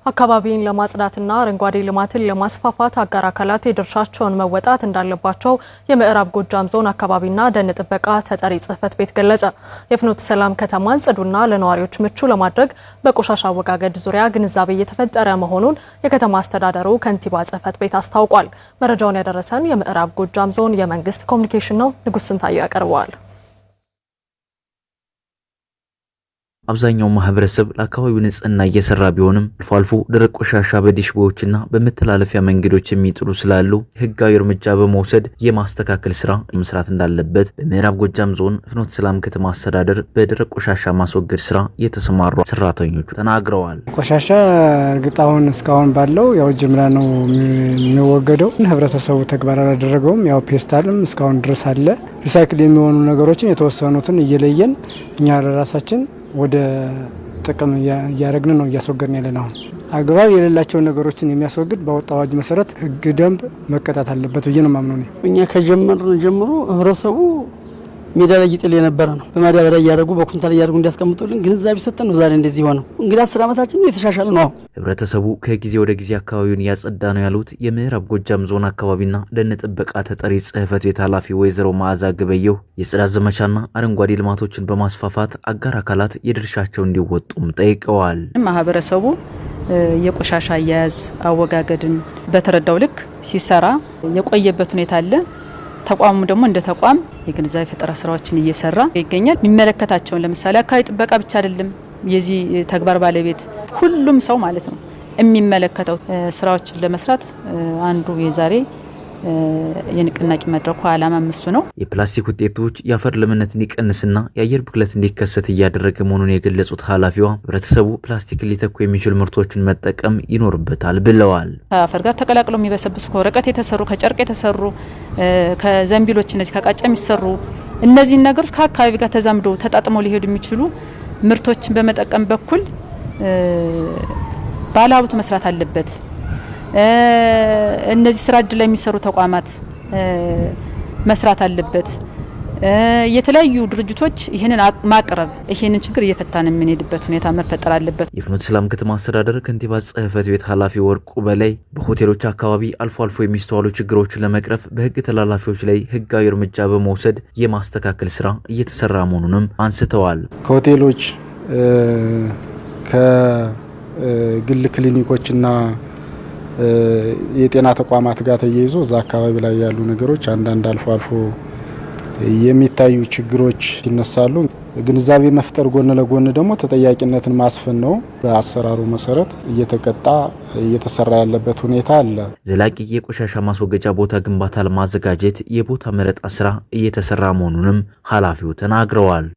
አካባቢን ለማጽዳትና አረንጓዴ ልማትን ለማስፋፋት አጋር አካላት የድርሻቸውን መወጣት እንዳለባቸው የምዕራብ ጎጃም ዞን አካባቢና ደን ጥበቃ ተጠሪ ጽሕፈት ቤት ገለጸ። የፍኖተ ሰላም ከተማን ጽዱና ለነዋሪዎች ምቹ ለማድረግ በቆሻሻ አወጋገድ ዙሪያ ግንዛቤ እየተፈጠረ መሆኑን የከተማ አስተዳደሩ ከንቲባ ጽሕፈት ቤት አስታውቋል። መረጃውን ያደረሰን የምዕራብ ጎጃም ዞን የመንግስት ኮሚኒኬሽን ነው። ንጉስ ስንታየው ያቀርበዋል። አብዛኛው ማህበረሰብ ለአካባቢው ንጽህና እየሰራ ቢሆንም አልፎ አልፎ ደረቅ ቆሻሻ በዲሽቦዎችና በመተላለፊያ መንገዶች የሚጥሉ ስላሉ ህጋዊ እርምጃ በመውሰድ የማስተካከል ስራ መስራት እንዳለበት በምዕራብ ጎጃም ዞን ፍኖተ ሰላም ከተማ አስተዳደር በደረቅ ቆሻሻ ማስወገድ ስራ የተሰማሩ ሰራተኞቹ ተናግረዋል። ቆሻሻ እርግጥ አሁን እስካሁን ባለው ያው ጅምላ ነው የሚወገደው። ህብረተሰቡ ተግባር አላደረገውም። ያው ፔስታልም እስካሁን ድረስ አለ። Recycle የሚሆኑ ነገሮችን የተወሰኑትን እየለየን እኛ ለራሳችን ወደ ጥቅም እያደረግን ነው፣ እያስወገድን ያለን። አሁን አግባብ የሌላቸውን ነገሮችን የሚያስወግድ በወጣ አዋጅ መሰረት ህግ ደንብ መቀጣት አለበት ብዬ ነው የማምነው። እኛ ከጀመርን ጀምሮ ህብረተሰቡ ሜዳ ላይ ይጥል የነበረ ነው። በማዳበሪያ እያደረጉ በኩንታል እያደረጉ እንዲያስቀምጡልን ግንዛቤ ሰጠን ነው ዛሬ እንደዚህ ሆነው። እንግዲህ 10 ዓመታችን የተሻሻለ ነው። ህብረተሰቡ ከጊዜ ወደ ጊዜ አካባቢውን እያጸዳ ነው ያሉት የምዕራብ ጎጃም ዞን አካባቢና ደን ጥበቃ ተጠሪ ጽሕፈት ቤት ኃላፊ ወይዘሮ መዓዛ ገበየሁ የጽዳት ዘመቻና አረንጓዴ ልማቶችን በማስፋፋት አጋር አካላት የድርሻቸው እንዲወጡም ጠይቀዋል። ማህበረሰቡ የቆሻሻ አያያዝ አወጋገድን በተረዳው ልክ ሲሰራ የቆየበት ሁኔታ አለ። ተቋሙ ደግሞ እንደ ተቋም የግንዛቤ ፈጠራ ስራዎችን እየሰራ ይገኛል። የሚመለከታቸውን ለምሳሌ አካባቢ ጥበቃ ብቻ አይደለም የዚህ ተግባር ባለቤት ሁሉም ሰው ማለት ነው የሚመለከተው ስራዎችን ለመስራት አንዱ የዛሬ የንቅናቄ መድረኩ ዓላማ እሱ ነው። የፕላስቲክ ውጤቶች የአፈር ለምነት እንዲቀንስና የአየር ብክለት እንዲከሰት እያደረገ መሆኑን የገለጹት ኃላፊዋ ህብረተሰቡ ፕላስቲክን ሊተኩ የሚችሉ ምርቶችን መጠቀም ይኖርበታል ብለዋል። ከአፈር ጋር ተቀላቅለው የሚበሰብሱ፣ ከወረቀት የተሰሩ፣ ከጨርቅ የተሰሩ፣ ከዘንቢሎች፣ እነዚህ ከቃጫ የሚሰሩ እነዚህን ነገሮች ከአካባቢ ጋር ተዛምዶ ተጣጥመው ሊሄዱ የሚችሉ ምርቶችን በመጠቀም በኩል ባለሀብቱ መስራት አለበት። እነዚህ ስራ እድል ላይ የሚሰሩ ተቋማት መስራት አለበት። የተለያዩ ድርጅቶች ይህንን ማቅረብ ይህንን ችግር እየፈታን የምንሄድበት ሁኔታ መፈጠር አለበት። የፍኖተ ሰላም ከተማ አስተዳደር ከንቲባ ጽሕፈት ቤት ኃላፊ ወርቁ በላይ በሆቴሎች አካባቢ አልፎ አልፎ የሚስተዋሉ ችግሮችን ለመቅረፍ በሕግ ተላላፊዎች ላይ ሕጋዊ እርምጃ በመውሰድ የማስተካከል ስራ እየተሰራ መሆኑንም አንስተዋል። ከሆቴሎች፣ ከግል ክሊኒኮችና የጤና ተቋማት ጋር ተያይዞ እዛ አካባቢ ላይ ያሉ ነገሮች አንዳንድ አልፎ አልፎ የሚታዩ ችግሮች ይነሳሉ። ግንዛቤ መፍጠር ጎን ለጎን ደግሞ ተጠያቂነትን ማስፈን ነው። በአሰራሩ መሰረት እየተቀጣ እየተሰራ ያለበት ሁኔታ አለ። ዘላቂ የቆሻሻ ማስወገጃ ቦታ ግንባታ ለማዘጋጀት የቦታ መረጣ ስራ እየተሰራ መሆኑንም ኃላፊው ተናግረዋል።